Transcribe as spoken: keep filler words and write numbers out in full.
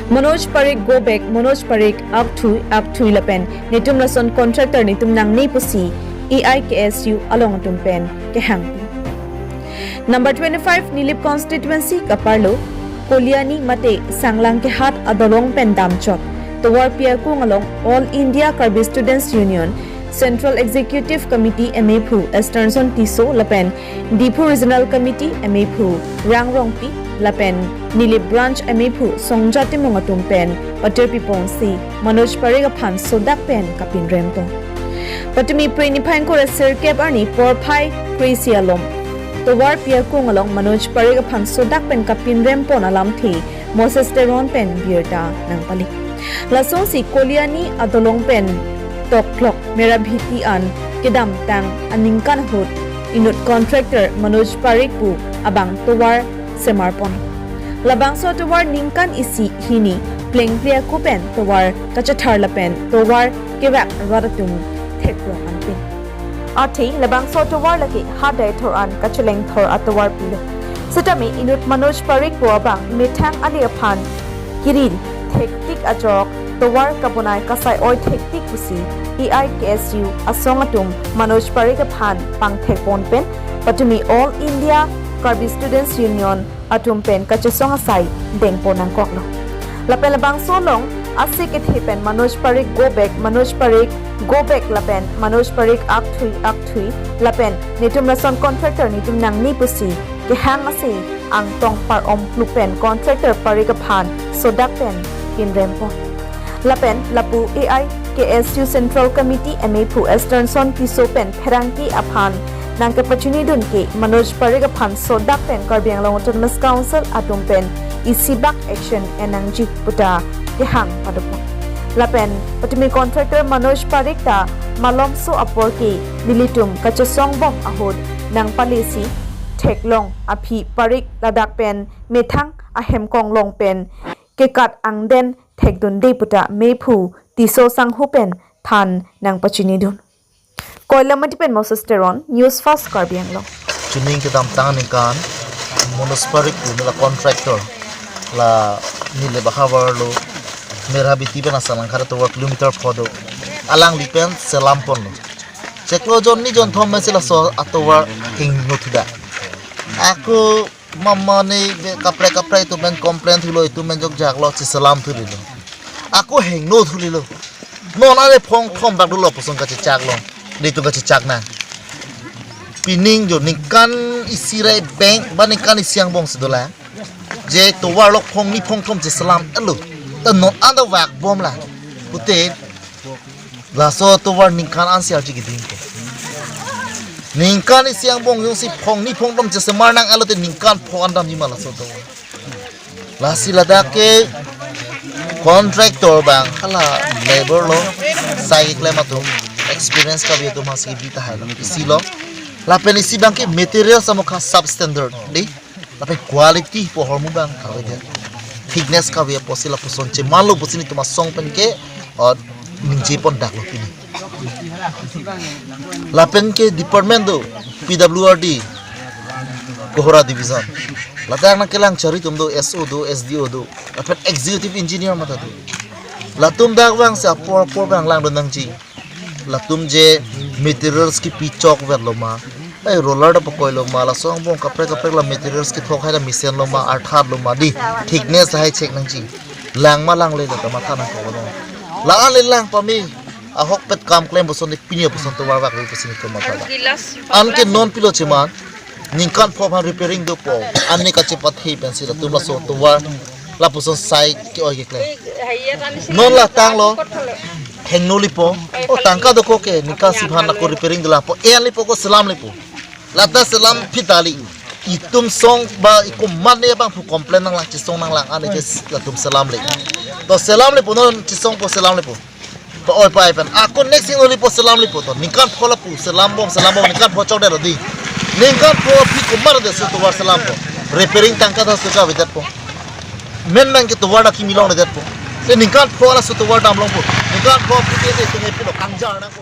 Manoj Parikh go back, Manoj Parikh akthui akthui lapen netum lason contractor netum nangne pusi A I K S U along atum pen kehang. Number twenty-five Nilip constituency kaparlo Koliani mate Sanglang kehat adolong pen damchot tovar pi akung along All India Karbi Students Union Central Executive Committee amephu Easternson Tisso lapen Diphu Regional Committee amephu Rang Rongpi lapen Nilip Branch amephu Songja Timung atum pen patir pipongsi Manoj Parikh aphan sodak pen kapinrempo. Patumi Phre niphai ingkoi ra sirkep arni porphai kre-isi alom tovar pi akung along Manoj Parikh aphan sodak pen kapinrempon alamthe Moses Teron pen birta nangpale. Lasonsi Koliani adolong pen toklok Merabhiti an kedamtang aningkan ahut inut contractor Manoj Parikh pu abang tovar semarpon. Labangso tovar ningkan isi hini plengple ako pen tovar kachethar lapen tovar kevak rat atum theklong anpin. Athe labangso tovar lake ha Deithor an kachelengthor atovar pilo. Setame inut Manoj Parikh pu abang methang ali aphan kiri thektik ajok tovar kabonai kasai-oi thektik pusi A I K S U asong atum Manoj Parikh aphan pangthekpon pen patumi All India Karbi Students Union atum pen kachesong asai dengpon nangkoklo. Lapen labangso along ase kethe pen Manoj Parikh go back, Manoj Parikh go back lapen Manoj Parikh akthui akthui lapen netum lason contractor netum nangne pusi kehang ase angtong par-om plu pen contractor Parikh aphan sodak pen pinrempo. Lapen lapu A I K S U Central Committee amephu Easternson Tisso pen pherangke aphan nangkepachinidun ke Manoj Parikh aphan sodak pen Karbi Anglong Autonomous Council atum pen isibak action en nangji puta kehang padopon. Lapen patumi contractor Manoj Parikh ta malomso apor ke nelitum kachesong bom ahut nangpalesi theklong aphi Parikh ladak pen methang ahem konglong pen kekat angden thekdunde puta mephu Tisso sanghu pen than nangpachinidun. Koilamati pen Moses Teron, News Fast Karbi Anglong. Chuning kedamtang aningkan Manoj Parikh pu nela contractor la Nilip ahavar lo Merabhiti pen Sanglang kehat atovar kilometer pho do. Alangli pen selamponlo. Chiklo jon ni jon thom mesi laso atovar hingno thuda. Ako mama ni be kaprek kaprek itum pen complain thulo, itum pen jokjaklo, cheselam thulilo. Ako hingno thulilo. Non ale phong thom bak dolo puson kachechaklo. Nelitum kachechak nang. Pining jo ningkan isi ra beng ba ningkan isi angbong si dolang. Je tovar lok phong ni phong thom cheselam elo. Ta non anta vak bomlang. Pute laso tovar ningkan an si arji keding ko. Ningkan isi angbong jongsi phong ni phong thom chesemar nang alote ningkan pho an damji ma laso tovar. Lasi ladak ke contractor bang hala labor lo sai keklem atum experience kave atum hasi bi tahai lo isi lo. Lapen isi bang ke material samokha substandard dei. Lapen quality pu ahormu bang kavedet, thickness kave apotsi lapuson chemanlo pusi nelitum asong pen ke, uh, ningjepondak lo pini. Lapen ke department do, P W R D Kohora division. Ladak nangkelang chari atum do, S O do, S D O do. Lapen executive engineer mata do. Latum dak bang si apor apor bang langdun nangji. Latum je materials kipi chokvetlo ma, ai roller ta pakoilo ma, laso angbong kaprek kaprek la materials kithok hai ta mesenlo ma, arthatlo ma dei, thickness lahai check nangji. Lang ma langle ta matha nangkok lo. La-an le lang pame, ahokpet kam klem puson dei, pini puson tovar vakri puson nelitum matha. Anke non pilo cheman, ningkan pho aphan repairing dopo. Anke kachepathe pensi latum laso tovar lapuson sai ke-oi keklem. Non la tanglo, hingno lipo. O tangka doko ke ningkan isi aphan ako repairing dolang pu. En lipo ko selam lipo. Lata selam phit kali. Itum song ba iko mane bang phu complain nanglang, chesong nanglang, anke latum selam le. To selam lipo, non chesongpo selam lipo. Pa-oi pa-ai pen. Ako next thing only po selam lipo to. Ningkan pho lapu selam bom, selam bom, ningkan pho chokdetlo dei. Ningkan pho aphi komat de laso tovar selampo. Repairing tangka ta suka kavedetpo. Men men ke tovar ta kimi longledetpo. Te ningkan pho laso tovar damlongpo. Ningkan pho aphi ke de sungai pilo kangjar nangpo.